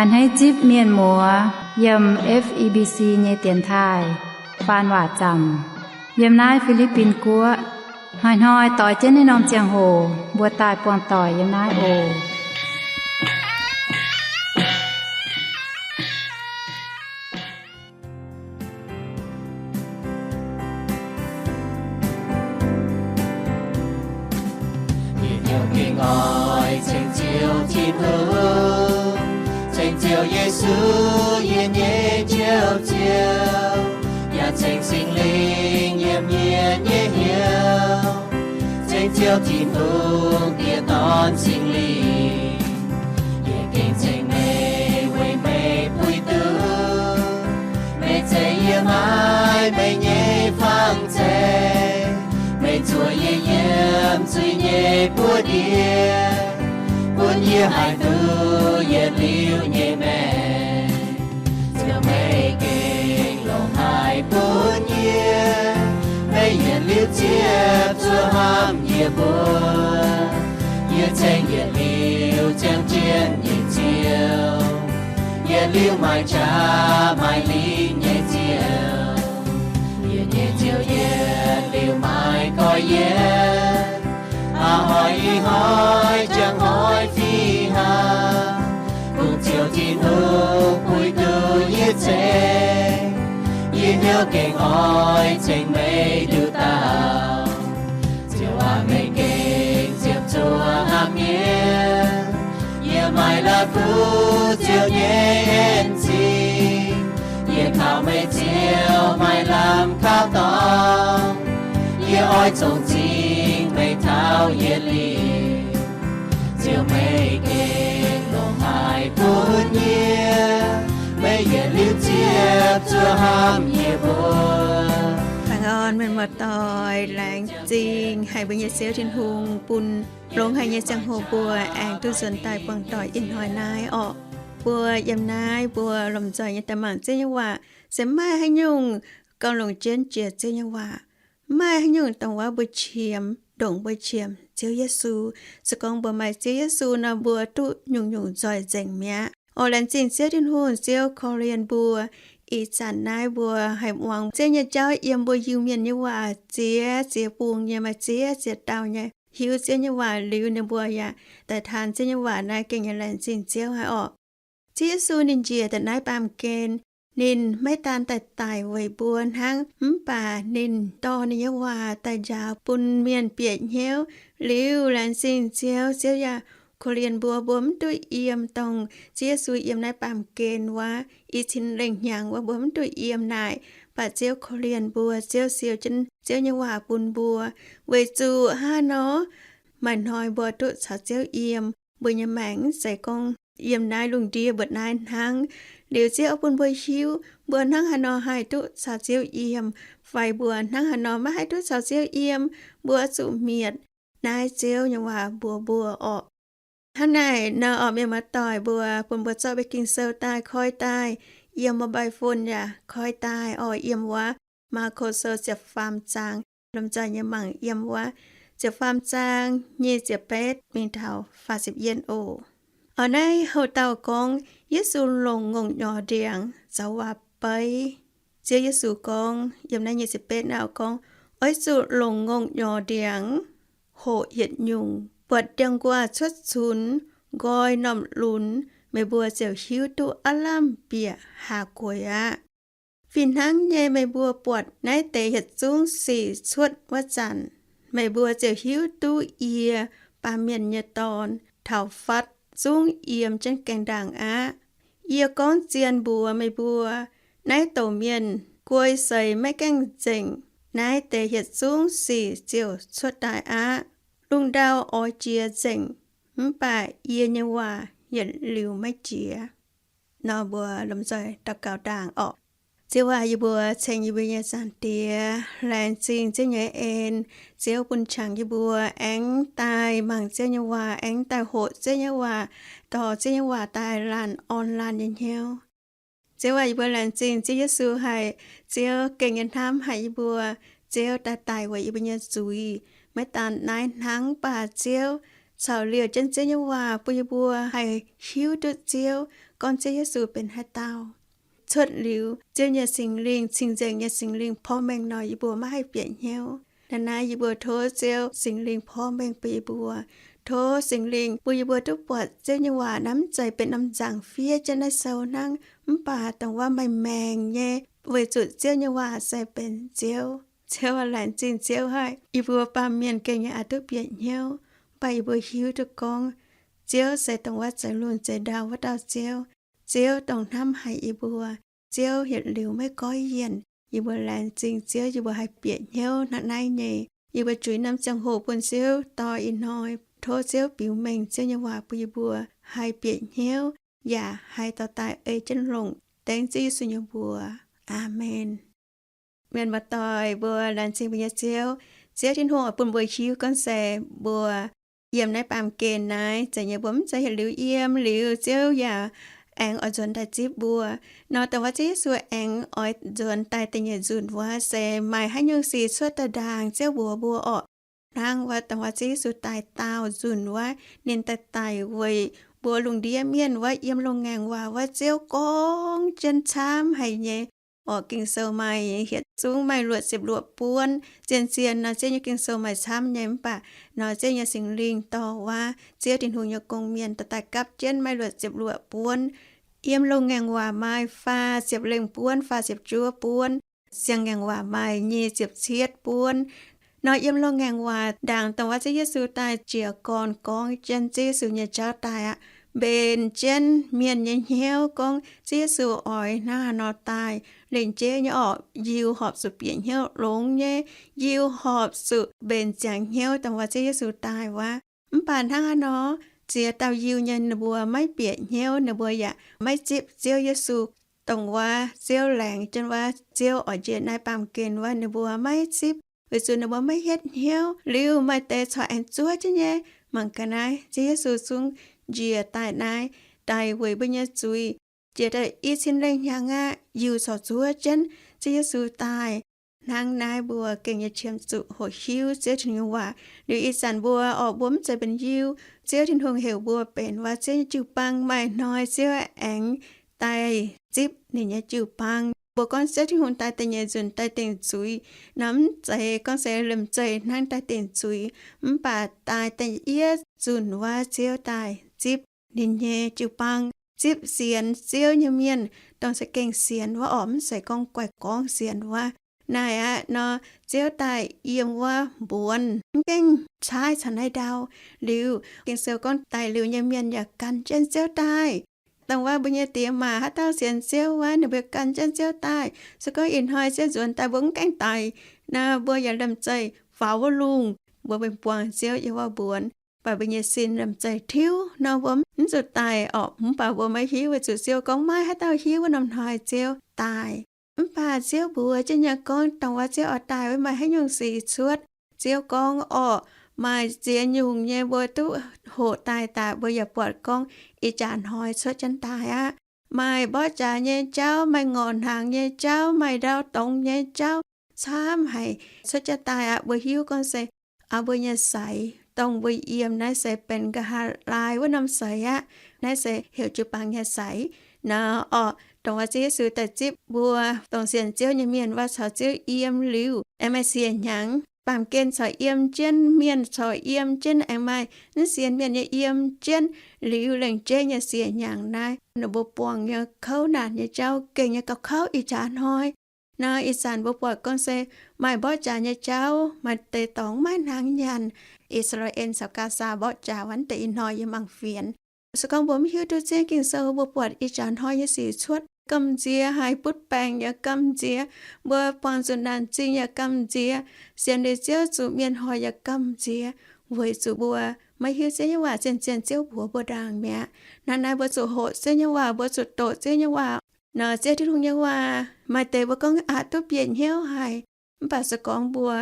A'hneiv zipv mienh muoz yiem F E B C nyei dienx taaih faan waac zaamc yiem naaiv Fi^li^bin Guoqv. Hnoi-hnoi doix jienv naaiv norm ziangh hoc mbuo daaih buangh doic yiem naaiv oc. Yie hnyouv gengh oix ceng Ziouv Tin-Hungh, ceng Ziouv Yesu, yie nyei Njoux Ziouv, yaac ceng Singx Lingh yiem yie nyei hnyouv. Ceng Ziouv Tin-Hungh, Diex, Dorn, Singx Lingh, yie gengh ceng meih weic meih puix duqv meih zeix yie maaiz meih nyei fangx zeiv. Meih zuoqc yie yiem zuiz nyei buoz-ndiev, bun yie haih duqv yietc liuz nyei maengc. Ziouv, meih gengh longc haic bun yie, meih yietc liuz ziepc zuoqv hnamv yie mbuo. Yie ceng yietc liuz ziangh jienv nyei Ziouv, yietc liuz maaih qaqv maaih lingh nyei Ziouv. Yie nyei Ziouv, yietc liuz maaih goiv yiem, hnoi ih hnoi, njang hnoi fih hnangv. Kungx Ziouv Tin-Hungh puix duqv yie ceng, yie hnyouv gengh oix ceng meih nduqc dauh. Ziouv aac, meih gengh ziepc zuoqv hnamv yie. Yie maaih la'kuqv Ziouv nyei en-zingh, yie kaux meih Ziouv maaih lamh kaux dorngx. Yie oix cong-zingh meih taux yietc liuz. Ziouv, meih gengh longc haic bun yie, meih yietc liuz ziepc zuoqv hnamv yie mbuo. Baengh orn mienh muoz-doic, laengz zingh haic mbuo nyei Ziouv Tin-Hungh bun longx haic nyei ziangh hoc mbuo aengx duqv nzuonx daaih buangh doic ih hnoi naaiv orqc. Mbuo yiem naaiv mbuo lomh nzoih nyei daaih mangc Ziouv nyei waac se maaih haaix nyungc gauh longc jienv jiex Ziouv nyei waac. Maaih haaix nyungc dongh wuov mbuo qiemx, ndongc mbuo qiemx Ziouv Yesu. Se gorngv mbuo maaih Ziouv Yesu nor, mbuo duqv nyungc-nyungc nzoih nzengc mi'aqv. Orqc, laengz zingh Ziouv Tin-Hungh, Ziouv korv-lienh mbuo. Ih zanc naaiv mbuo haih muangx Ziouv nyei jauv yiem mbuo Iu-Mienh nyei waac ziex ziex bung nyei, maaih ziex ziex dauh nyei hiuv Ziouv nyei waac liuz, ninh mbuo yaac daaih taan Ziouv nyei waac naaiv gengh nyei laengz zingh Ziouv haic orqc. Ziouv Yesu ninh njiec daaih naaiv baamh gen, ninh maiv daan daaih daic weic mbuo hnangv, mv baac ninh dorh ninh nyei waac daaih njaaux bun mienh bieqc hnyouv. Liuz laengz zingh Ziouv, Ziouv yaac korv-lienh mbuo, mbuo mv duqv yiem dongh Ziouv Yesu yiem naaiv baamh gen wuov, i cin lengh hnyangx wuov mbuo mv duqv yiem naaic. Mv baac Ziouv korv-lienh mbuo, Ziouv siou jienv Ziouv nyei waac bun mbuo, weic zuqc hnangv nor maaih hnoi mbuo duqv caux Ziouv yiem. Mbuo nyei maengc mv zeiz gorngv yiem naaiv lungh ndiev mbuo naaiv hnangv. Liuz Ziouv oix bun mbuo hiuv mbuo hnangv haaix nor haih duqv caux Ziouv yiem, fai mbuo hnangv haaix nor maiv haih duqv caux Ziouv yiem, mbuo zuqc mietc naaiv Ziouv nyei waac mbuox mbuo orqc. Hnangv naaic nor orqc, mienh muoz-doic, mbuo bun mbuo zorqv mbuo Ging-Sou daaih, koi daaih, yiem mobile phone yaac koi daaih orqc, yiem wuov Maako Sou ziepc faam zaang, lomh nzoih nyei mangc yiem wuov ziepc faam zaang nyic ziepc betv mingh taux faah ziepc yietv oc. Orqc, naaiv houv dauh gorngv Yesu longc ngongh nyorx ndiangx zoux waac-beiv. Ziouv Yesu gorngv yiem naaiv nyic ziepc betv naaiv gorngv, Oix zuqc longc ngongh nyorx ndiangx hoqc yietc nyungc, buatc ndiangx-nquaah cuotv cunx, nqoi normh lunx, meih mbuo ziouc hiuv duqv aav lamh bieqc haaz gueix aqv. Fih hnangv nyei, meih mbuo buatc naaiv deix yietc zungv sic cuotv wuov zanc, meih mbuo ziouc hiuv duqv yie, Baamh Mienh nyei Dorn, taux fatv zungv yiem jienv gaengh ndaangc aqv. Yie gorngv zien mbuox meih mbuo, naaiv douc mienh guei seix maiv gaengh nzengc, naaiv deix yietc zungv sic ziouc cuotv daaih aqv. Lungh ndau oix jiex nzengc, mv baac yie nyei waac yietc liuz maiv jiex. Nor mbuo lomh nzoih daux gaux ndaangc orqc. Ziouv aac, yie mbuo ceng yie mbuo nyei Zaangc Diex, laengz zingh Ziouv nyei en. Ziouv bun qangx yie mbuo aengx daaih mangc Ziouv nyei waac, aengx daaih hoqc Ziouv nyei waac, dorh Ziouv nyei waac daaih laanh orn laanh nyei hnyouv. Ziouv aac, yie mbuo laengz zingh Ziouv Yesu haic. Ziouv gengh nyei hnamv haic yie mbuo. Ziouv daaih daic weic yie mbuo nyei zuiz. Maiv daan naaiv hnangv, mv baac Ziouv caux liouh jienv Ziouv nyei waac bun yie mbuo haih hiuv duqv Ziouv, gorngv Ziouv Yesu benx haaix dauh. Cuotv liuz Ziouv nyei Singx Lingh, cing-nzengc nyei Singx Lingh porv mengh nor, yie mbuo maiv haih bieqc hnyouv. Hnangv naaiv yie mbuo tov Ziouv Singx Lingh porv mengh bun yie mbuo. Tov Singx Lingh bun yie mbuo duqv buatc Ziouv nyei waac naaiv mv zeiz benx norm nzaangc fiev jienv naaiv sou hnangv, mv baac dongh wuov maaih maengc nyei, weic zuqc Ziouv nyei waac se benx Ziouv. Ziouv aac, laengz zingh Ziouv haic, yie mbuo baamh mienh gengh nyei aqc duqv bieqc hnyouv, mv baac yie mbuo hiuv duqv gorngv Ziouv se dongh wuov zeix lungh zeix ndau wuov dauh Ziouv. Ziouv dongh hnamv haic yie mbuo. Ziouv yietc liuz maiv goiv yienh. Yie mbuo laengz zingh Ziouv, yie mbuo haih bieqc hnyouv hnangv naaiv nyei. Yie mbuo juix norm ziangh hoc bun Ziouv dorh ih hnoi. Tov Ziouv biux mengh Ziouv nyei waac bun yie mbuo haih bieqc hnyouv, yaac haih dorh daaih ei jienv longc. Dengv Ziouv Yesu nyei mbuox. Aamen. Mienh muoz-doic mbuo, laengz zingh mbuo nyei Ziouv. Ziouv Tin-Hungh oix bun mbuo hiuv gorngv se mbuo yiem naaiv baamh gen naaiv, zeiz nyei mbuo mv zeiz yietc liuz yiem liuz Ziouv yaac aengx oix nzuonx daaih zipv mbuo. Nor dongh wuov Ziouv Yesu aengx oix nzuonx daaih da'nyeic nzunc wuov, se maaih haaix nyungc sic cuotv daaih ndaangc Ziouv mbuox mbuo orqc. Hnangv wuov dongh wuov Ziouv Yesu daaih daauh nzunc wuov, ninh daaih daic weic mbuo lungh ndiev mienh wuov, yiem loz-ngaengc waac wuov, Ziouv gorngv jienv camv haic nyei. Orqc, Ging-Sou maaih hietc zungv maaih luoqc ziepc luoqc buonv. Zien-zien nor Ziouv nyei Ging-Sou maaih camv nyei, mv baac nor Ziouv nyei Singx Lingh dorh wuov Ziouv Tin-Hungh nyei gong-mienh dorh daaih gapv jienv maaih luoqc ziepc luoqc buonv. Yiem loz-ngaengc waac maaih faah ziepc lengh buonv, faah ziepc juov buonv. Siang-ngaengc waac maaih nyic ziepc cietv buonv. Nor yiem loz-ngaengc waac ndaangc dongh wuov Ziouv Yesu daaih jiez gorn gorngv jienv Ziouv Yesu nyei jauv daaih aqv, mbenc jienv mienh nyei hnyouv gorngv Ziouv Yesu oix hnangv haaix nor daaih, lengc jeiv nyei orqc, yiu horpc zuqc bieqc hnyouv longx nyei, yiu horpc zuqc mbenc ziangx hnyouv dongh wuov Ziouv Yesu daaih wuov. Mv baac hnangv haaix nor, ziex dauh yiu nyei ninh mbuo maiv bieqc hnyouv, ninh mbuo yaac maiv zipv Ziouv Yesu. Dongh wuov Ziouv laengz jienv wuov, Ziouv oix njiec naaiv baamh gen wuov, ninh mbuo maiv zipv, weic zuqc ninh mbuo maiv hietv hnyouv. Liuz maaih deix corc aengx zuov jienv nyei. Mangc gaax naaiv, Ziouv Yesu zungv njiec daaih naaiv, daic weic mbuo nyei zuiz. Jiex daaih i cin lengh hnyangx aqv, yiu corc zuov jienv Ziouv Yesu daaih. Hnangv naaiv mbuo gengh nyei qiemx zuqc hoqc hiuv Ziouv Tin-Hungh nyei waac. Liuz ih zanc mbuo orqc, mbuo mv zeiz benx yiu. Ziouv Tin-Hungh heuc mbuo benx wuov Ziouv nyei jiu-baang. Maaih hnoi Ziouv aengx daaih zipv ninh nyei jiu-baang. Mbuo gorngv Ziouv Tin-Hungh daaih da'nyeic nzunc daaih dingc zuiz nor, mv zeiz gorngv se liemh zeih hnangv daaih dingc zuiz, mv baac daaih da'yietv nzunc wuov Ziouv daaih zipv ninh nyei jiu-baang, zipv sienx Ziouv nyei mienh, dongh za'gengh sienx wuov orqc, mv zeiz gorngv guaih gorngv sienx wuov. Naaic aqv nor, Ziouv daaih yiem wuov mbuonx mv gaengh caaiv caux naaiv ndau. Liuz Ging-Sou gorngv daic liuz nyei mienh yaac gan jienv Ziouv daaih. Dongh wuov mbuo nyei diex maac haaix dauh sienx Ziouv wuov, ninh mbuo gan jienv Ziouv daaih. Se gorngv ih hnoi Ziouv nzuonx daaih mbuo mv gaengh daic nor, mbuo yaac liemh zeih faaux wuov lungh, mbuo mbenc buangh Ziouv yiem wuov mbuonx. Mv baac mbuo nyei sin liemh zeih tiuv nor, mbuo mv zuqc daic orqc. Mv baac mbuo maiv hiuv weic zuqc Ziouv gorngv maiv haaix dauh hiuv wuov norm hnoi Ziouv daaih. Mv baac Ziouv mbuox jienv nyei gorngv dongh wuov Ziouv oix daaih wuov maaih haaix nyungc sic cuotv. Ziouv gorngv orqc, maaih ziex nyungc nyei mbuo duqv hoqc daaih daaih, mbuo yaac buatc gorngv ih jaax hnoi cuotv jienv daaih aqv. Maaih mborqv jaax nyei jauv, maaih ngorc hnaangx nyei jauv, maaih ndau dongz nyei jauv, camv haic cuotv jienv daaih aqv. Mbuo hiuv gorngv se mbuo nyei sai, dongh mbuo yiem naaiv se benx nqa'haav laai wuov norm sai aqv. Naaiv se heuc jiu-baang nyei sai. Nor orqc, dongh wuov Ziouv Yesu daaih zipv mbuo dongh sienx Ziouv nyei mienh wuov caux Ziouv yiem liuz, aengx maaih siec hnyangx. Baamh gen corc yiem jienv, mienh corc yiem jienv, aengx maaih mv sienx mienh nyei yiem jienv. Liuz lengc jeiv nyei siec hnyangx naaiv, ninh mbuo buangh nyei kouv naanc nyei jauv gengh nyei gauh kouv ih jaax hnoi. Nor ih zanc mbuo buatc gorngv se maaih mborqv jaax nyei jauv, maaih deix dorngx maiv hnaangx nyanc. I^saa^laa^en caux Gaasaa mborqv jaax wuov deix ih hnoi yiem mangc fienx. Se gorngv mbuo mv hiuv duqv Ziouv Ging-Sou, mbuo buatc ih jaax hnoi nyei sic cuotv gamh nziex, haiz butv baengc yaac gamh nziex, mbuo buangh zuqc naanc zingh yaac gamh nziex, sienx liuz Ziouv zuqc mienh hoic yaac gamh nziex, weic zuqc mbuo maiv hiuv Ziouv nyei waac zien-zien Ziouv mbuox mbuo ndaangc mi'aqv. Hnangv naaiv mbuo zuqc hoqc Ziouv nyei waac, mbuo zuqc doqc Ziouv nyei waac. Nor Ziouv Tin-Hungh nyei waac maaih deix mbuo gorngv aqc duqv bieqc hnyouv haic, mv baac se gorngv mbuo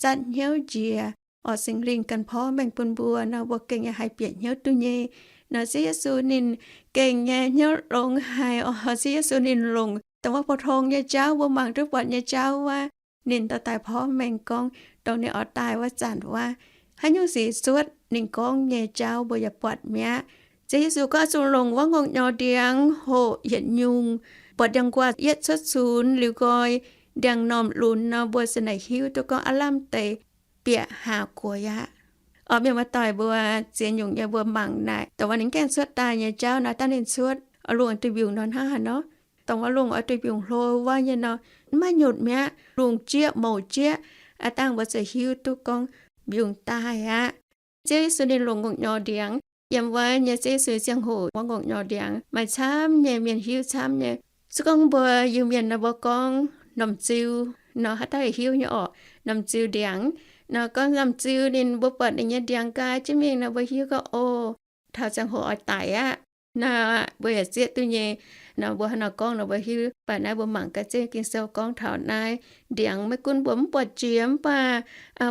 zatv hnyouv njiec, orqc, Singx Lingh ganh porv mengh bun mbuo nor, mbuo gengh yaac haih bieqc hnyouv duqv nyei. Nor Ziouv Yesu ninh gengh nyei hnyouv longx haic, orqc, Ziouv Yesu ninh longc dongh wuov pou-tong nyei jauv, mbuo mangc duqv buatc nyei jauv wuov, ninh dorh daaih porv mengh gorngv dongh ninh oix daaih wuov zanc wuov, haaix nyungc sic cuotv, ninh gorngv nyei jauv mbuo yaac buatc mi'aqv. Ziouv Yesu gorngv, oix zuqc longc wuov ngongh nyorx ndiangx hoqc yietc nyungc, buatc ndiangx-nquaah yietv cuotv cunx liuz nqoi ndiangx-normh lunx nor, mbuo ziouc naaic hiuv duqv gorngv aav lamh deix bieqc haaz guoqv aqv. Orqc, mienh muoz-doic mbuo ziex nyungc nyei mbuo mangc naaic, dongh wuov ninh gaengh cuotv daaih nyei jauv naaiv, daaih ninh cuotv, oix lungh duih mbiungc nor hnangv haaix nor? Dongh wuov lungh oix duih mbiungc hlo wuov nyei nor, maiv nyutc mi'aqv, lungh jieqv mouc jieqv. Aav dangh mbuo ziouc hiuv duqv gorngv mbiungc daaih aqv. Ziouv Yesu ninh longc ngongh nyorx ndiangx, yiem wuov nyei Ziouv Yesu ziangh hoc wuov ngongh nyorx ndiangx maaih camv nyei mienh hiuv camv nyei. Se gorngv mbuo Iu-Mienh nor mbuo gorngv norm ziu nor, haaix dauh hiuv nyei orqc, norm ziu ndiangx. Nor gorngv norm ziu ninh, mbuo buatc ninh nyei ndiangx nqaai jienv mingh nor, mbuo hiuv gorngv, o, taux ziangh hoc oix daic aqv. Nor mbuo yaac zieqv duqv nyei. Nor mbuo haaix nor gorngv nor mbuo hiuv. Baac naaiv mbuo mangc gaax Ziouv Ging-Sou gorngv taux naaiv ndiangx, maiv gunv mbuo mv buatc jiex mv baac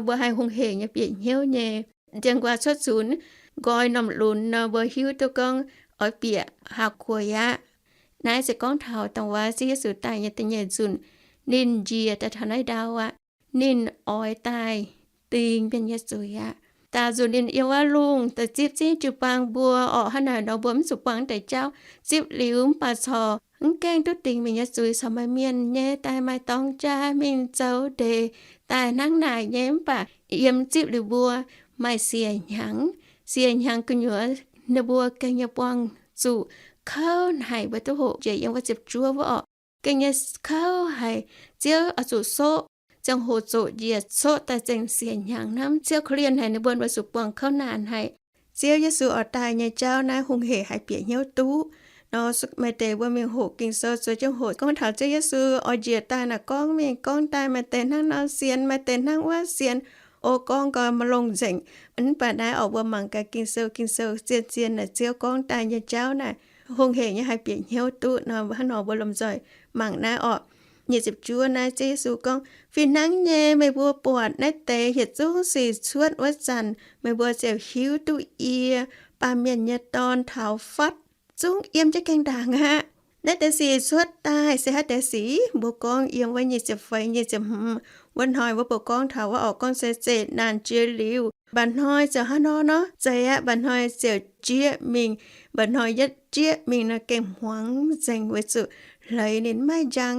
mbuo haih hungh hec nyei bieqc hnyouv nyei. Ndiangx-nquaah cuotv cunx, nqoi normh lunx nor, mbuo hiuv duqv gorngv oix bieqc haaz guoqv aqv. Naaiv se gorngv taux dongh wuov Ziouv Yesu daaih nyei da'nyeic nzunc, ninh njiec daaih taux naaiv ndau aqv. Ninh oix daaih dingc mienh nyei zuiz aqv. Daauh nzunc ninh yiem wuov lungh daaih zipv zingv jiu-baang mbuo orqc. Hnangv naaic nor mbuo mv zuqc buangh deix jauv. Zipv liuz mv baac corc mv gaengh duqv dingc mienh nyei zuiz, corc maaih mienh nyei daaih maaih dorngx jaa mingh zoux ndeic daaih hnangv naaic nyei. Mv baac yiem zipv liuz mbuo maaih siec hnyangx. Siec hnyangx gu'nyuoz ninh mbuo gengh nyei buangh zuqc kouv haic, mbuo duqv hoqc jiex yiem wuov ziepc juov wuov orqc. Gengh nyei kouv haic, Ziouv oix zuqc soqv, ziangh hoc zoqc njiec coqv daaih zengc siec hnyangx hnangv. Ziouv korv-lienh haic ninh mbuo, mbuo zuqc buangh kouv naanc haic. Ziouv Yesu oix daaih nyei jauv naaiv hungh hec haiz bieqc hnyouv duqv. Nor maaih deix mbuo mingh hoqc Ging-Sou zueiz jienv hoqc gorngv taux Ziouv Yesu oix njiec daaih naaic gorngv mingh gorngv daaih, maaih deix hnangv nor sienx, maaih deix hnangv wuov sienx. O, gorngv gau maiv longx nzengc. Mv baac naaiv orqc, mbuo mangc gaax Ging-Sou, Ging-Sou zien-zien naaic Ziouv gorngv daaih nyei jauv naaic hungh hec nyei haih bieqc hnyouv duqv nor, hnangv nor mbuo lomh nzoih mangc naaiv orqc. Nyic ziepc juov naaiv Ziouv Yesu gorngv, fih hnangv nyei meih mbuo buatc naaiv deix yietc zungv sic cuotv wuov zanc, meih mbuo ziouc hiuv duqv yie, Baamh Mienh nyei Dorn, taux fatv zungv yiem jienv gaengh ndaangc aqv. Naaiv deix sic cuotv daaih se haaix deix sic? Mbuo gorngv yiem wuov nyic ziepc feix, nyic ziepc hmz wuov hnoi wuov, mbuo gorngv taux wuov orqc, gorngv se zeqc naanc jiex liuz, mba'hnoi ziouc hnangv nor nor zeiz aqv. Mba'hnoi ziouc jieqv mingh. Mba'hnoi yietv jieqv mingh nor gengh hmuangx nzengc weic zuqc hleix ninh maiv njang.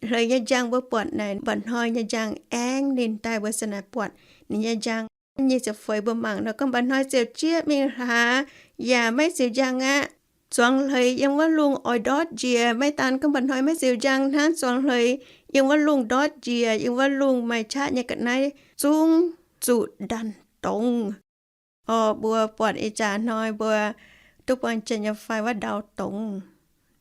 Hleix nyei njang mbuo buatc naaic, mba'hnoi nyei njang aengv ninh daaih, mbuo ziouc naaic buatc ninh nyei njang. Nyic ziepc feix mbuo mangc nor gorngv mba'hnoi ziouc jieqv mingh hlaax, yaac maiv ziux njang aqv. Zuangx hleix yiem wuov lungh oix ndortv njiec, maiv daan gorngv mba'hnoi maiv ziux njang hnangv, zuangx hleix yiem wuov lungh ndortv njiec, yiem wuov lungh maaih qaqv nyei ga'naaiv zungv zuqc ndanc dongz. Orqc, mbuo buatc ih jaax hnoi mbuo duqv buangh janx nyei fai wuov ndau dongz.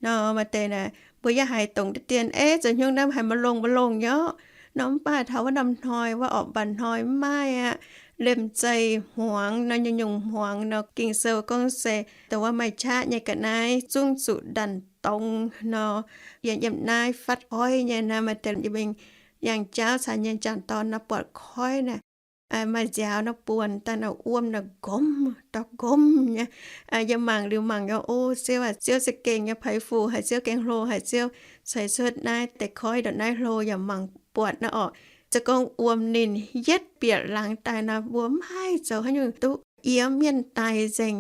Nor maaih deix naaic mbuo yaac haiz dongz deix dien, eix, zoux hnyungv naaiv haiz maiv longx maiv longx nyei orqc. Nor mv baac taux wuov norm hnoi wuov orqc, mba'hnoi mv maaih aqv. Liemh zeih hmuangx nor, nyungc-nyungc hmuangx nor, Ging-Sou gorngv se dongh wuov maaih qaqv nyei ga'naaiv zungv zuqc ndanc dongz nor. Yiem, yiem naaiv fatv oix nyei naaiv, maaih deix yie mingh yangh jauv caux nyei m'jangc dorn nor buatc koiv naaic, maaih nziaaux nor buonc daaih nor, wuom nor nqomz, dorh nqomz nyei. Yie mangc liuz mangc yaac, o Ziouv aac, Ziouv za'gengh nyei peix fuc haic, Ziouv gengh hlo haic, Ziouv ceix cuotv naaiv deix koiv ndongc naaiv hlo yaac mangc buatc naaiv orqc. Se gorngv wuom ninh yietv bieqc laangz daaih nor, mbuo mv haih zoux haaix nyungc duqv, yiem mienh daic nzengc.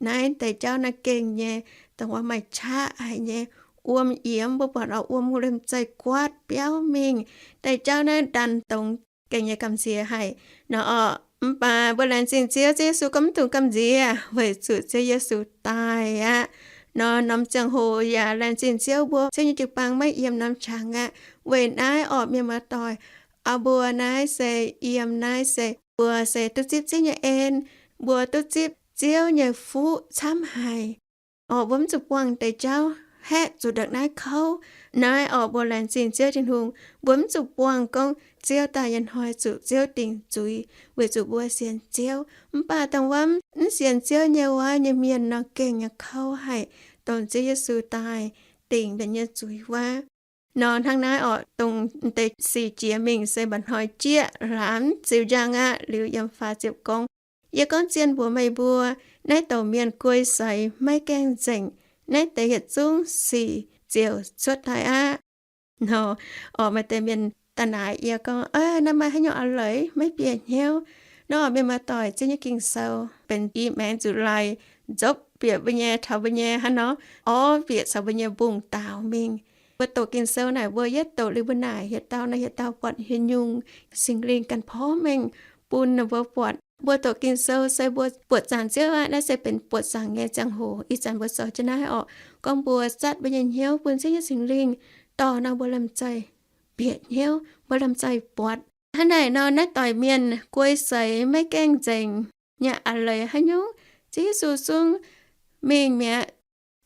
Naaiv deix jauv naaiv gengh nyei, dongh wuov maaih qaqv haic nyei. Wuom yiem, mbuo buatc orqc, wuom liemh zeih guaatv biauv mingh. Deix jauv naaiv ndanc dongz, gengh nyei gamh nziex haic nor orqc. Mv baac mbuo laengz zingh Ziouv, Ziouv Yesu gorngv mv dungx gamh nziex weic zuqc Ziouv Yesu daaih aqv. Nor norm ziangh hoc yaac laengz zingh Ziouv, mbuo Ziouv nyei jiu-baang maiv yiem norm qangx aqv. Weic naaiv orqc, mienh muoz-doic, aa, mbuo naaiv se yiem, naaiv se mbuo se duqv zipv Ziouv nyei en, mbuo duqv zipv Ziouv nyei fuqv camv haic. Orqc, mbuo mv zuqc buangh deix jauv haeqv zuqc ndongc naaiv kouv. Naaiv orqc, mbuo laengz zingh Ziouv Tin-Hungh, mbuo mv zuqc buangh gorngv Ziouv daaih nyei hnoi zuqc Ziouv dingc zuiz weic zuqc mbuo sienx Ziouv. Mv baac dongh wuov mv sienx Ziouv nyei wuov nyei mienh nor gengh nyei kouv haic, dongh Ziouv Yesu daaih dingc mienh nyei zuiz wuov. Nor hnangv naaiv orqc, dongh deix sic jiex mingh se mba'hnoi jieqv hlaax mv ziux njang aqv. Liuz yiem faah ziepc gorngv, yie gorngv zien mbuox meih mbuo, naaiv douc mienh guei seix maiv gaengh nzengc, naaiv deix yietc zungv sic ziouc cuotv daaih aqv. Nor orqc, maaih deix mienh daaih naaic yie gorngv, naaiv maaih haaix nyungc a'leiz maiv bieqc hnyouv? Nor orqc, mienh muoz-doic, Ziouv nyei Ging-Sou benx i maengx nzuqc laaix nzopv bieqc mbuo nyei, taux mbuo nyei hnangv nor, orv bieqc caux mbuo nyei mbungv daaux mingh. Mbuo doqc Ging-Sou naaic, mbuo yietv doqc liuz mbuo naaic, yietc dauh naaiv yietc dauh buatc haaix nyungc Singx Lingh ganh porv mengh bun ninh mbuo buatc. Mbuo doqc Ging-Sou se mbuo buoqc zaangc Ziouv aqv. Naaiv se benx buoqc zaangc nyei ziangh hoc. Ih zanc mbuo zoux jienv naaiv orqc, gorngv mbuo zatv mbuo nyei hnyouv bun Ziouv nyei Singx Lingh dorh nor, mbuo lamh zeih bieqc hnyouv, mbuo lamh zeih buatc. Hnangv naaic nor, naaiv doic mienh guei seix maiv gaengh nzengc nyei a'leiz haaix nyungc? Ziouv Yesu zungv mingh mi'aqv.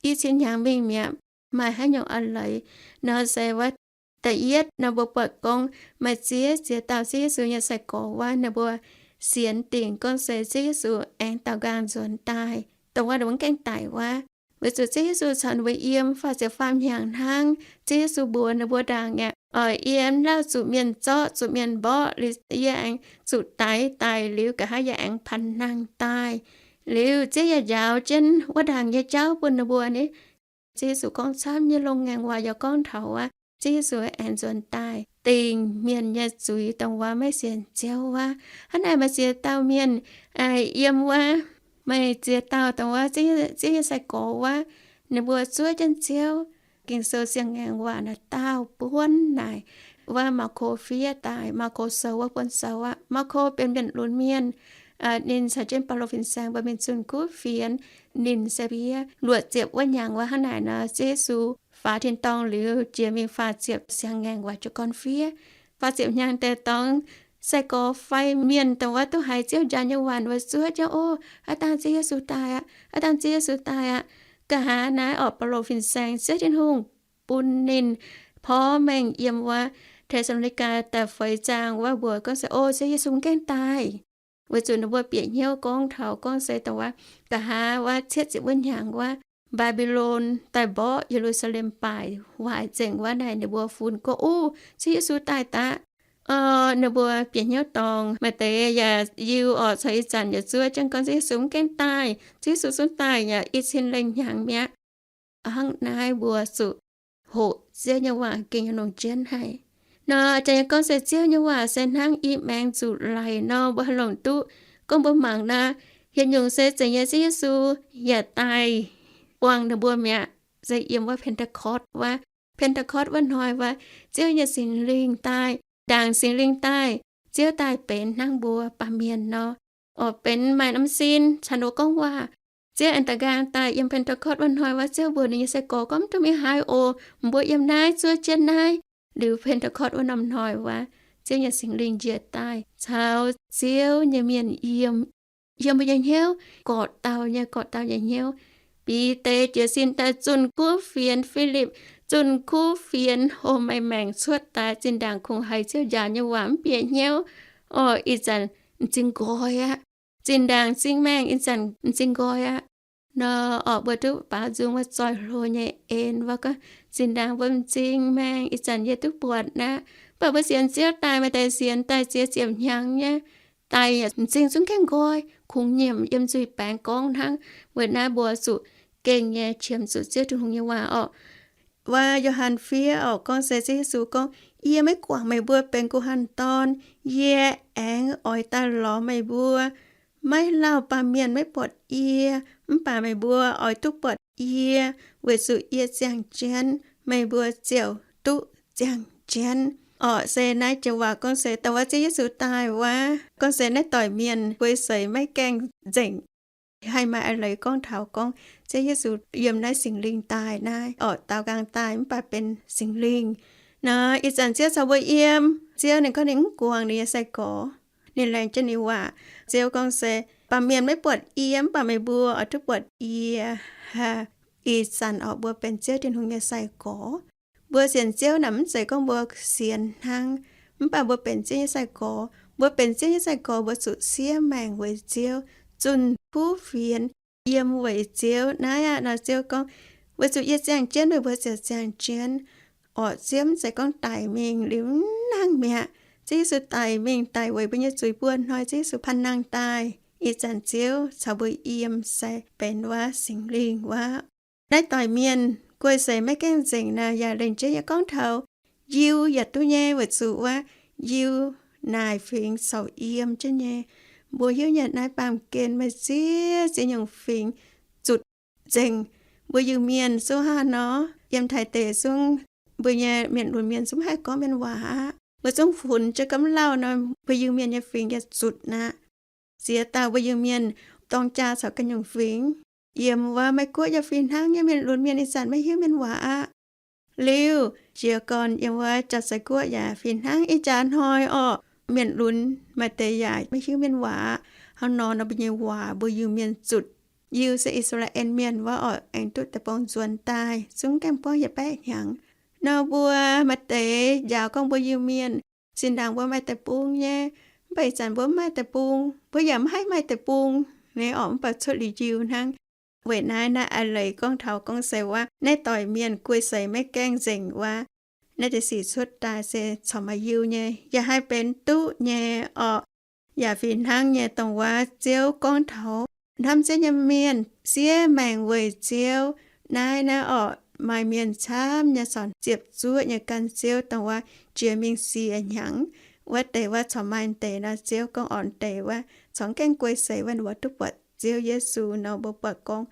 I cin hnyangx mingh mi'aqv. Maaih haaix nyungc a'leiz nor? Se wuov, da'yietv nor, mbuo buatc gorngv maaih ziex ziex dauh Ziouv Yesu nyei sai-gorx wuov, ninh mbuo sienx dingc gorngv se Ziouv Yesu aengx daaux nqaang nzuonx daaih, dongh wuov ninh mbuo mv gaengh daic wuov. Weic zuqc Ziouv Yesu caux ninh mbuo yiem faah ziepc faam hnyangx hnangv. Ziouv Yesu mbuox ninh mbuo ndaangc aqv, oix yiem lauh zuqc mienh zorqv, zuqc mienh mborqv, liuz yie aengx zuqc daix daic liuz, nqa'haav yie aengx panh nangh daaih. Liuz Ziouv yaac njaaux jienv wuov ndaangc nyei jauv bun ninh mbuo ni. Ziouv Yesu gorngv camv nyei longx ngaengc waac yaac gorngv taux wuov, Ziouv Yesu aengx nzuonx daaih dingc mienh nyei zuiz, dongh wuov maiv sienx Ziouv wuov. Hnangv naaic maaih ziex dauh mienh yiem wuov, maaih ziex dauh dongh wuov Ziouv nyei sai-gorx wuov, ninh mbuo zuov jienv Ziouv. Ging-Sou siang ngaengc waac naaic daauh buonv naaic, wuov Maako fiev daaih, Maako sou wuov buonv sou aqv. Maako benx mienh lunx mienh. Ninh caux jienv Baulo fin-saeng mbuo mingh zunh kuv fienx. Ninh se fiev luoqc ziepc wuov hnyangx wuov. Hnangv naaic nor, Ziouv Yesu faaux tin-dorngh liuz jiex mingh faah ziepc siang ngaengc waac jiu gorn fiev. Faah ziepc hnyangx deix dorngx, sai-gorx fai mienh dongh wuov duqv haiz Ziouv njang nyei waac wuov zuov jienv, Ov, aav dangh Ziouv Yesu daaih aqv! Aav dangh Ziouv Yesu daaih aqv! Nqa'haav naaiv orqc, Baulo fin-saeng Ziouv Tin-Hungh bun ninh porv mengh yiem wuov Te^saa^lo^ni^gaa da'feix zaang wuov mbuox gorngv se, Ov, Ziouv Yesu mv gaengh daaih. Weic zuqc ninh mbuo bieqc hnyouv gorngv taux gorngv se dongh wuov nqa'haav wuov cietv ziepc wuov hnyangx wuov, Mbaa^mbi^lon daaih mborqv Ye^lu^saa^lem baaic waaic nzengc wuov naaic, ninh mbuo funx gorngv, Ov, Ziouv Yesu daaih daqv. Ninh mbuo bieqc hnyouv dorngx. Maaih deix yaac yiu orqc, caux ih zanc yaac zuov jienv gorngv Ziouv Yesu mv gaengh daaih, Ziouv Yesu zungv daaih yaac i cin lengh hnyangx mi'aqv. Hnangv naaiv mbuo zuqc hoqc Ziouv nyei waac gengh nyei longc jienv haic. Nor, jaax nyei gorngv se Ziouv nyei waac se hnangv i maengx zuqc laic nor, mbuo haih longc duqv. Gorngv mbuo mangc nor, haaix nyungc se zeiz nyei Ziouv Yesu yaac daaih buangh ninh mbuo mi'aqv, se yiem wuov Pentecost wuov. Pentecost wuov hnoi wuov, Ziouv nyei Singx Lingh daaih, ndaangc Singx Lingh daaih, Ziouv daaih benx hnangv mbuo baamh mienh nor. Orqc, benx maaih norm sin caux ninh mbuo gorngv waac. Ziouv aengx daaux nqaang daaih yiem Pentecost wuov hnoi wuov, Ziouv mbuox ninh nyei sai-gorx gorngv, Mv dungx mingh haaix oc. Mbuo yiem naaiv zuov jienv naaiv. Liuz Pentecost wuov norm hnoi wuov, Ziouv nyei Singx Lingh njiec daaih caux Ziouv nyei mienh yiem, yiem mbuo nyei hnyouv, gorqv-dauh nyei, gorqv-dauh nyei hnyouv. Bide jiez sin daaih zunh kuv fienx, Filipv zunh kuv fienx, hlo maengx cuotv daaih, zinh ndaangc kungx haiz Ziouv njaaux nyei waac mv bieqc hnyouv. Orqc, ih zanc m'zing nqoi aqv. Zinh ndaangc m'zing maengh, ih zanc m'zing nqoi aqv. Nor, orqc, mbuo duqv baaux nzung wuov zoih hlo nyei en wuov, gorngv zinh ndaangc mbuo m'zing maengh, ih zanc yie duqv buatc aqv. Mv baac mbuo sienx Ziouv daaih, maaih deix sienx daaih ziex ziepc hnyangx nyei, daaih yaac m'zing zungv gaengh nqoi, kungx nyiemc yiem nzuih baengx gorngv hnangv. Weic naaiv mbuo zuqc gengh nyei qiemx zuqc Ziouv Tin-Hungh nyei waac orqc. Wuov Yo^han fiev orqc, gorngv se Ziouv Yesu gorngv, Yie maiv guangc meih mbuo benx guh hanh dorn. Yie aengx oix daaih lorz meih mbuo. Maiv lauh baamh mienh maiv buatc yie, mv baac meih mbuo oix duqv buatc yie, weic zuqc yie ziangh jienv, meih mbuo ziouc duqv ziangh jienv. Orqc, se naaiv joux waac gorngv se dongh wuov Ziouv Yesu daaih wuov, gorngv se naaiv doic mienh guei seix maiv gaengh nzengc. Haih maaih a'leiz gorngv taux gorngv Ziouv Yesu yiem naaiv Singx Lingh daaih naaiv orqc, daaux nqaang daaih mv baac benx Singx Lingh. Nor, ih zanc Ziouv caux mbuo yiem, Ziouv ninh gorngv ninh mv guangc ninh nyei sai-gorx. Ninh laengz jienv ninh waac. Ziouv gorngv se, baamh mienh maiv buatc yie, mv baac meih mbuo oix duqv buatc yie. Ih zanc orqc, mbuo benx Ziouv Tin-Hungh nyei sai-gorx. Mbuo sienx Ziouv naaic mv zeiz gorngv mbuo sienx hnangv, mv baac mbuo benx Ziouv nyei sai-gorx. Mbuo benx Ziouv nyei sai-gorx, mbuo zuqc siev maengc weic Ziouv, zunh kuv fienx yiem weic Ziouv. Naaiv aqv nor, Ziouv gorngv, weic zuqc yie ziangh jienv, meih mbuo ziouc ziangh jienv. Orqc, Ziouv mv zeiz gorngv daic mingh liuz mv nangh mi'aqv. Ziouv Yesu daic mingh daic weic mbuo nyei zuiz buo hnoi, Ziouv Yesu panh nangh daaih. Ih zanc Ziouv caux mbuo yiem se benx wuov Singx Lingh wuov. Naaiv doic mienh guei seix maiv gaengh nzengc naaic yaac lengc jeiv nyei gorngv taux Yiu yaac duqv nyei, weic zuqc wuov Yiu naaic fingx corc yiem jienv nyei. Mbuo hiuv nyei naaiv baamh gen maaih ziex ziex nyungc fingx nzengc. Mbuo Iu-Mienh zungv hnangv nor, yiem Taiv deic zungv mbuo nyei mienh lunx mienh zungv maiv haih gorngv mienh waac aqv. Mbuo zungv funx jienv gomv lauh nor, mbuo Iu-Mienh nyei fingx yaac zutc aqv. Ziex dauh mbuo Iu-Mienh dorng jaa caux ganh nyungc fingx, yiem wuov Meiv Guoqv yaac fih hnangv nyei, mienh lunx mienh ih zanc maiv hiuv mienh waac aqv. Liuz jiez gorn yiem wuov Jaa-Sai Guoqv yaac fih hnangv ih jaax hnoi orqc, mienh lunx maaih deix yaac maiv hiuv mienh waac aqv. Hnangv nor nor mbuo nyei waac mbuo Iu-Mienh zutc. Iu se I^saa^laa^en Mienh wuov orqc, aengx duqv deic-bung nzuonx daaih zungv gaengh buangv yietc baeqv hnyangx. Nor mbuo maaih deix njaaux gorngv mbuo Iu-Mienh zinh ndaangc mbuo maaih deic-bung nyei, mv baac ih zanc mbuo mv maaih deic-bung, mbuo yaac mv haih maaih deic-bung nyei orqc, mv baac cuotv liuz Iu hnangv. Weic naaiv naaiv a'leiz gorngv taux gorngv se wuov naaiv doic mienh guei seix maiv gaengh nzengc wuov, naaiv deix sic cuotv daaih se corc maaih Iu nyei, yaac haih benx duqv nyei orqc. Yaac fih hnangv nyei dongh wuov Ziouv gorngv taux hnamv Ziouv nyei mienh siev maengc weic Ziouv. Naaiv naaiv orqc, maaih mienh camv nyei corc ziepc zuoqv nyei gan Ziouv dongh wuov jiex mingh siec hnyangx. Wuov deix wuov corc maaih deix nor, Ziouv gorngv orn deix wuov corc gaengh guei seix wuov, ninh mbuo duqv buatc Ziouv Yesu nor, mbuo buatc gorngv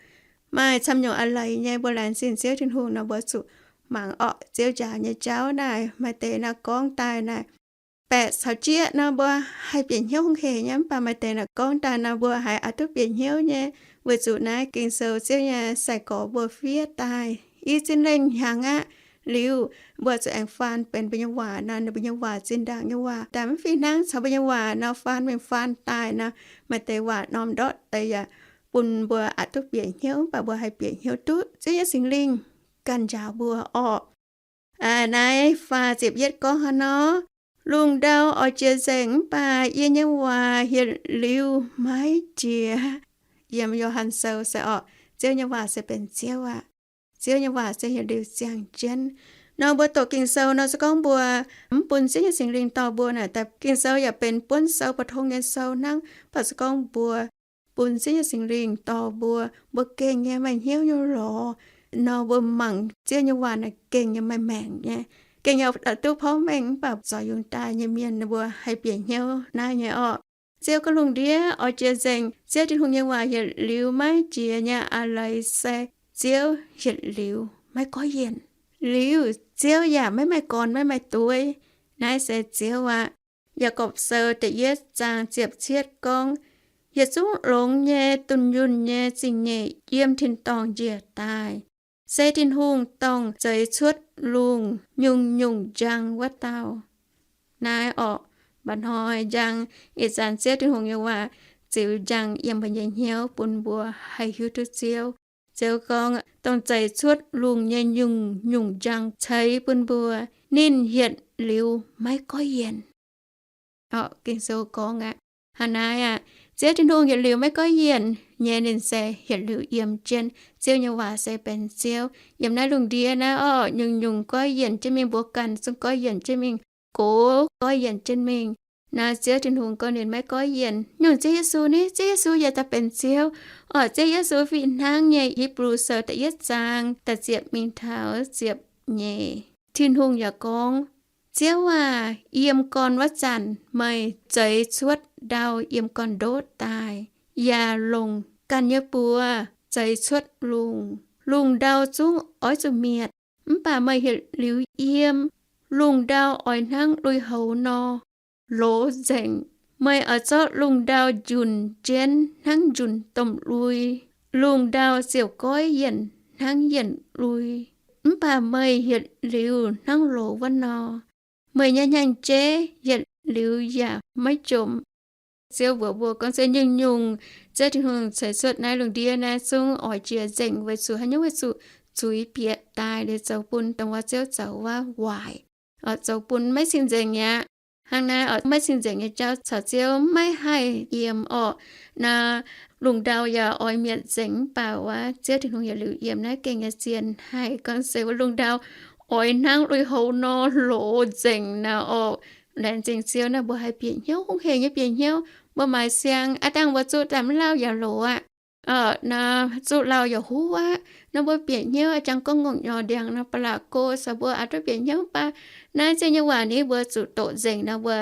maaih camv nyungc a'leiz nyei mbuo laengz zingh Ziouv Tin-Hungh nor, mbuo zuqc mangc orqc Ziouv njaaux nyei jauv naaiv. Maaih deix naaiv gorngv daaih naaiv baeqc caux jieqv nor, mbuo haih bieqc hnyouv hungh hec nyei, mv baac maaih deix naaiv gorngv daaih nor, mbuo haiz oix duqv bieqc hnyouv nyei. Weic zuqc naaiv Ging-Sou Ziouv nyei sai-gorx mbuo fiev daaih i zinh lengh hnyangx aqv. Liuz mbuo zuqc aengx faan benx mbuo nyei waac nor, ninh mbuo nyei waac zinh ndaangc nyei waac, daaih mv fih hnangv caux mbuo nyei waac nor, faan mingh faan daaih nor, maaih deix waac norm ndortv deix yaac bun mbuo oix duqv bieqc hnyouv, mv baac mbuo haih bieqc hnyouv duqv Ziouv nyei Singx Lingh ganh njaaux mbuo orqc. Naaiv faah ziepc yietv gorngv hnangv nor, lungh ndau oix jiex nzengc, mv baac yie nyei waac yietc liuz maiv jiex. Yiem Yo^han Sou se orqc, Ziouv nyei waac se benx Ziouv aqv. Ziouv nyei waac se yietc liuz ziangh jienv. Nor mbuo doqc Ging-Sou nor, se gorngv mbuo mv bun Ziouv nyei Singx Lingh dorh mbuo naaic, Ging-Sou yaac benx buonv sou, pou-tong nyei sou hnangv. Mv baac se gorngv mbuo bun Ziouv nyei Singx Lingh dorh mbuo, mbuo gengh nyei maaih hnyouv nyei lorz nor, mbuo mangc Ziouv nyei waac naaic gengh nyei maaih maengc nyei, gengh nyei duqv porv mengh. Mv baac zoux yungz daaih nyei mienh ninh mbuo haih bieqc hnyouv naaiv nyei orqc. Ziouv gorngv lungh ndiev oix jiex nzengc, Ziouv Tin-Hungh nyei waac yietc liuz maiv jiex nyei a'leiz se Ziouv yietc liuz maiv goiv yienc, liuz Ziouv yaac maiv maaih gorn maiv maaih dueiv. Naaiv se Ziouv aqv. Yaagorpc Sou da'yietv zaang ziepc cietv gorngv, Yietc zungv longx nyei, dunh yunh nyei zingh nyeic yiem tin-dorngh njiec daaih, se Tin-Hungh dongh zeix cuotv lungh nyungc-nyungc njang wuov dauh. Naaiv orqc, mba'hnoi njang, ih zanc Ziouv Tin-Hungh nyei waac ziux njang yiem mbuo nyei hnyouv bun mbuo haih hiuv duqv Ziouv. Ziouv gorngv, dongh zeix cuotv lungh nyei nyungc-nyungc njang ceix bun mbuo, ninh yietc liuz maiv goiv yienc. Orqc, Ging-Sou gorngv aqv. Hnangv naaiv aqv, Ziouv Tin-Hungh yietc liuz maiv goiv yienc nyei, ninh se yietc liuz yiem jienv. Ziouv nyei waac se benx Ziouv. Yiem naaiv lungh ndiev naaiv orqc, nyungc-nyungc goiv yienc jienv mingh, mbuo ganh zungv goiv yienc jienv mingh, gox goiv yienc jienv mingh. Naaiv Ziouv Tin-Hungh gorngv ninh maiv goiv yienc. Nyungc Ziouv Yesu ni, Ziouv Yesu yaac daaih benx Ziouv. Orqc, Ziouv Yesu fih hnangv nyei, Hipv^lu Sou da'yietv zaang da'ziepc mingh taux ziepc nyeic. Tin-Hungh yaac gorngv, Ziouv aac, yiem gorn wuov zanc meih zeix cuotv ndau yiem gorn-ndoqv daaih, yaac longc ganh nyei buoz zeix cuotv lungh. Lungh ndau zungv oix zuqc mietc, mv baac meih yietc liuz yiem. Lungh ndau oix hnangv lui-houx nor, loz nzengc. Meih oix zorqv lungh ndau njunc jienv hnangv njunc domh lui. Lungh ndau ziouc goiv yienc hnangv yienc lui. Mv baac meih yietc liuz hnangv loz wuov nor. Meih nyei hnyangx-jeiv yietc liuz yaac maiv jomc. Ziouv mbuox mbuo gorngv se nyungc-nyungc Ziouv Tin-Hungh ceix cuotv naaiv lungh ndiev naaiv zungv oix jiex nzengc, weic zuqc haaix nyungc? Weic zuqc zuiz bieqc daaih liuz zoux bun dongh wuov Ziouv zoux wuov waaic, zoux bun maiv cing-nzengc aqv. Hnangv naaiv oix maiv cing-nzengc nyei jauv caux Ziouv maiv haih yiem orqc. Naaiv lungh ndau yaac oix mietc nzengc, mv baac wuov Ziouv Tin-Hungh yietc liuz yiem. Naaiv gengh nyei zien haic, gorngv se wuov lungh ndau oix hnangv lui-houx nor loz nzengc naaic orqc. Laengz zingh Ziouv naaiv, mbuo haih bieqc hnyouv, hungh hec nyei bieqc hnyouv. Mbuo maaiz siang, aav dangh mbuo zuqv daaih mv lauh yaac loz aqv. Naaiv zuqv lauh yaac huv aqv. Naaiv mbuo bieqc hnyouv a'jang gorngv ngongh nyorx ndiangx nor, ba'laqc go, caux mbuo aav duqv bieqc hnyouv baac naaiv Ziouv nyei waac ni mbuo zuqc doqc nzengc nor, mbuo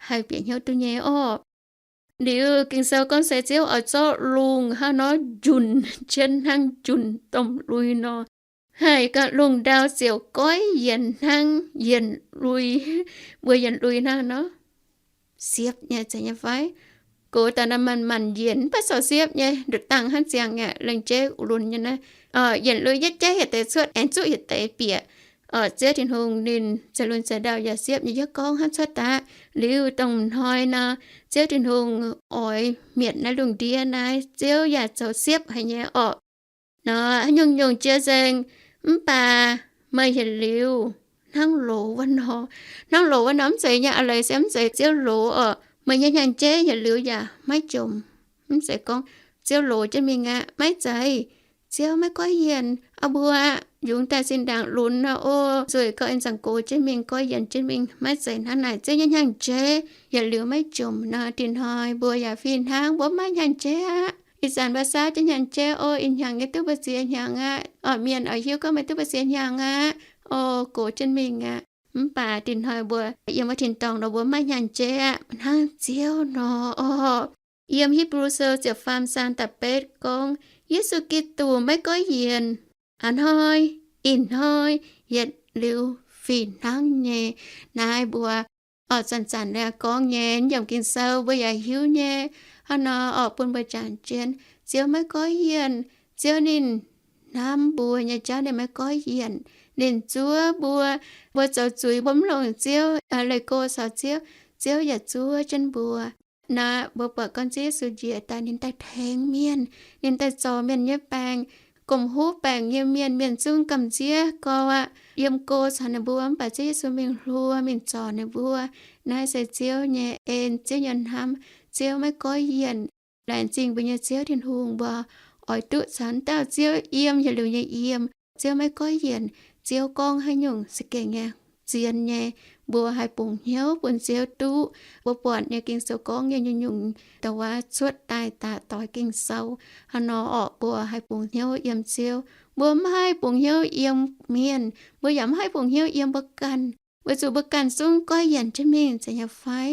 haih bieqc hnyouv duqv nyei orqc. Liuz Ging-Sou gorngv se Ziouv oix zorqv lungh hnangv nor njunc jienv hnangv njunc domh lui nor. Haih gauh lungh ndau ziouc goiv yienc hnangv yienc lui, mbuo yienc lui hnangv nor. Siepv nyei zeiz nyei fai? Gox daaih nor manc-manc yienc mv baac corc siepv nyei, nduqc dangh hnangv ziangh aqv, lengc jeiv lunx nyei naaiv. Yienc lui yietv jaiv yietc deix cuotv, aengx zuqv yietc deix bieqc. Ziouv Tin-Hungh ninh zeix lunx zeix ndau yaac siepv nyei, yie gorngv hnangv cuotv daaih. Liuz dongh hnoi nor, Ziouv Tin-Hungh oix mietc naaiv lungh ndiev naaiv, Ziouv yaac zoux siepv haic nyei orqc. Nor haaix nyungc-nyungc jiex nzengc, mv baac meih yietc liuz hnangv loz wuov nor. Hnangv loz wuov nor mv zeiz nyei, a'leiz se mv zeiz Ziouv loz orqc. Meih nyei hnyangx-jeiv yietc liuz yaac maiv jomc. Mv zeiz gorngv Ziouv loz jienv mingh aqv, maiv zeiz. Ziouv maiv goiv yienc. Aa, mbuo yungz daaih zinh ndaangc lunx nor, o, nzueic gauh en zaangc gox jienv mingh, goiv yienc jienv mingh. Maiv zeiz hnangv naaic. Ziouv nyei hnyangx-jeiv yietc liuz maiv jomc nor, dinh hnoi mbuo yaac fih hnangv, mbuo maiv hnyangx-jeiv aqv. Ih zanc mbuo saauv jienv hnyangx-jeiv, o, ih hnyangx yie duqv mbu'ziex hnyangx aqv. Orqc, mienh oix hiuv gorngv meih duqv mbu'ziex hnyangx aqv. O, gox jienv mingh aqv. Mv baac dinh hnoi mbuo yiem wuov tin-dorngh nor, mbuo maiv hnyangx-jeiv aqv, hnangv Ziouv nor orqc. Yiem Hipv^lu Sou ziepc faam zaang da'betv gorngv, Yesu Giduc maiv goiv yienc. A'hnoi, ih hnoi, yietc liuz fih hnangv nyei. Naaiv mbuo orqc zanc-zanc liuz gorngv nyei, yiem Ging-Sou mbuo yaac hiuv nyei. Hnangv nor orqc, bun mbuo jangx jienv Ziouv maiv goiv yienc. Ziouv ninh hnamv mbuo nyei jauv ninh maiv goiv yienc. Ninh zuov mbuo, mbuo zoux zuiz, mbuo mv longc Ziouv, leih go caux Ziouv, Ziouv yaac zuov jienv mbuo. Naaiv mbuo buatc gorngv Ziouv Yesu njiec daaih, ninh daaih tengx mienh, ninh daaih zorc mienh nyei baengc, gomh huv baengc nyei mienh, mienh zungv gamh nziev gorx aqv, yiem go caux ninh mbuo, mv baac Ziouv Yesu mingh hluo, mingh zorc ninh mbuo. Naaiv se Ziouv nyei en, Ziouv nyei hnamv. Ziouv maiv goiv yienc. Laengz zingh mbuo nyei Ziouv Tin-Hungh, mbuo oix duqv caux dauh Ziouv yiem yietc liuz nyei yiem. Ziouv maiv goiv yienc. Ziouv gorngv haaix nyungc za'gengh nyei, zien nyei. Mbuo haih bungx hnyouv bun Ziouv duqv. Mbuo buatc nyei Ging-Sou gorngv nyei nyungc-nyungc dongh wuov cuotv daaih daaih doix Ging-Sou. Hnangv nor orqc, mbuo haih bungx hnyouv yiem Ziouv. Mbuo maiv haih bungx hnyouv yiem mienh. Mbuo yaac maiv haih bungx hnyouv yiem mbuo ganh, weic zuqc mbuo ganh zungv goiv yienc jienv mingh, zeiz nyei fai?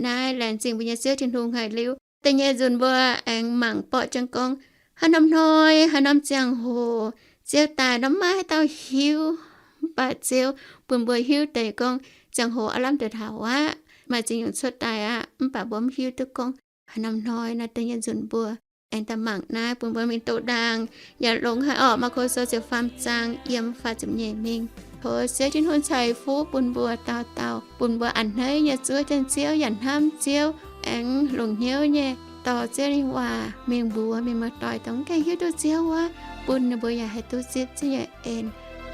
Naaiv laengz zingh mbuo nyei Ziouv Tin-Hungh haic liuz, da'nyeic nzunc mbuo aengx mangc borqv jienv gorngv, haaix norm hnoi, haaix norm ziangh hoc Ziouv daaih nor maiv haaix dauh hiuv. Mv baac Ziouv bun mbuo hiuv deix gorngv ziangh hoc aav lamh nduqc taux aqv, maaih ziex nyungc cuotv daaih aqv. Mv baac mbuo mv hiuv duqv gorngv haaix norm hnoi. Naaiv da'nyeic nzunc mbuo aengx daaih mangc naaiv, bun mbuo mingh doqc ndaangc, yaac longx haic orqc. Maako Sou ziepc faam zaang yiem faah ziepc nyeic mingh. Tov Ziouv Tin-Hungh ceix fuqv bun mbuo dauh dauh, bun mbuo a'hneiv nyei zuov jienv Ziouv yaac hnamv Ziouv, aengx longc hnyouv nyei dorh Ziouv nyei waac mingh mbuox mienh muoz-doic, dongh mv gaengh hiuv duqv Ziouv wuov, bun ninh mbuo yaac haih duqv zipv Ziouv nyei en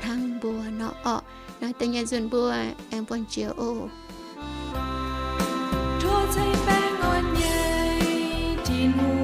hnangv mbuo nor orqc. Naaiv da'nyeic nzunc mbuo aengx buangh jiex oc. Tov ceng baengh orn nyei Tin-Hungh,